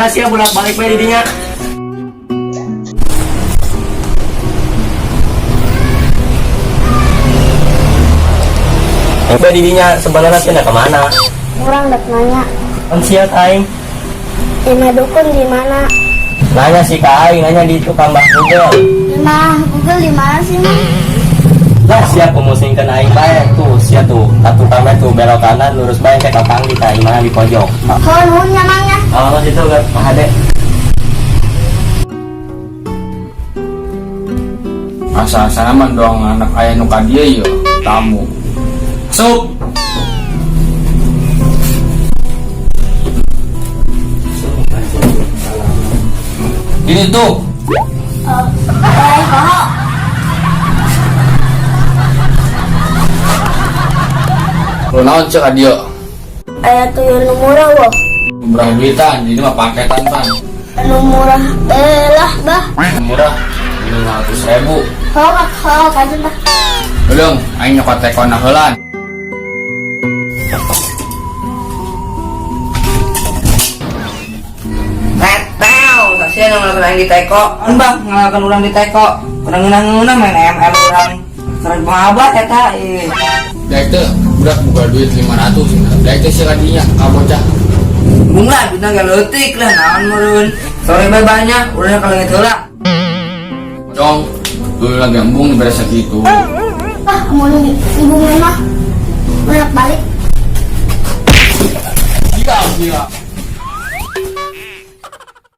Kemana sih ya bolak-balik bae di dinya? Bae di dinya sebenarnya sih kemana? Urang dek nanya, Kan sia ka aing. Imah dukun di mana? Nanya sih ka aing, nanya di tukang Mbah Google. Imah Google di mana sih, Mang? Lah sia pemusingkeun aing bae tuh, sia tuh. Ka tukang bae tuh belok kanan lurus bae ke kapanggih ka imah di pojok. Oh, nuhun ya, Mang ya. Oh, situ kan Mahade. Asa-asana mah doang anak aya nu ka dieu yeuh, tamu. Sup. Ini tuh. Oh, lain poho. Lu naon cek ka dieu? Aya tuyul nu murah wah. Murah duitan, ini mah paketan pan. Nu murah belah, bah. Murah 500.000. Hok, hok aja, bah. Belum, aing nyokot tekona heulan. Tetel, sasia nu ngalakan aing di teko. Bah, ngalakan urang di teko. Kurang ngeunah-ngeunah main ML urang. Seret mahabat eta ih. Daek teh budak buka duit 500. Daek teh sia ka dinya ka bocah. Bung lah, duitna ge leutik lah naon meureun. Sore bae banyak, urang ka leungit heula. Dong, dulu lagi embung dibere sakitu. Ah, mau ibu mah. Bolak balik. Gila, gila.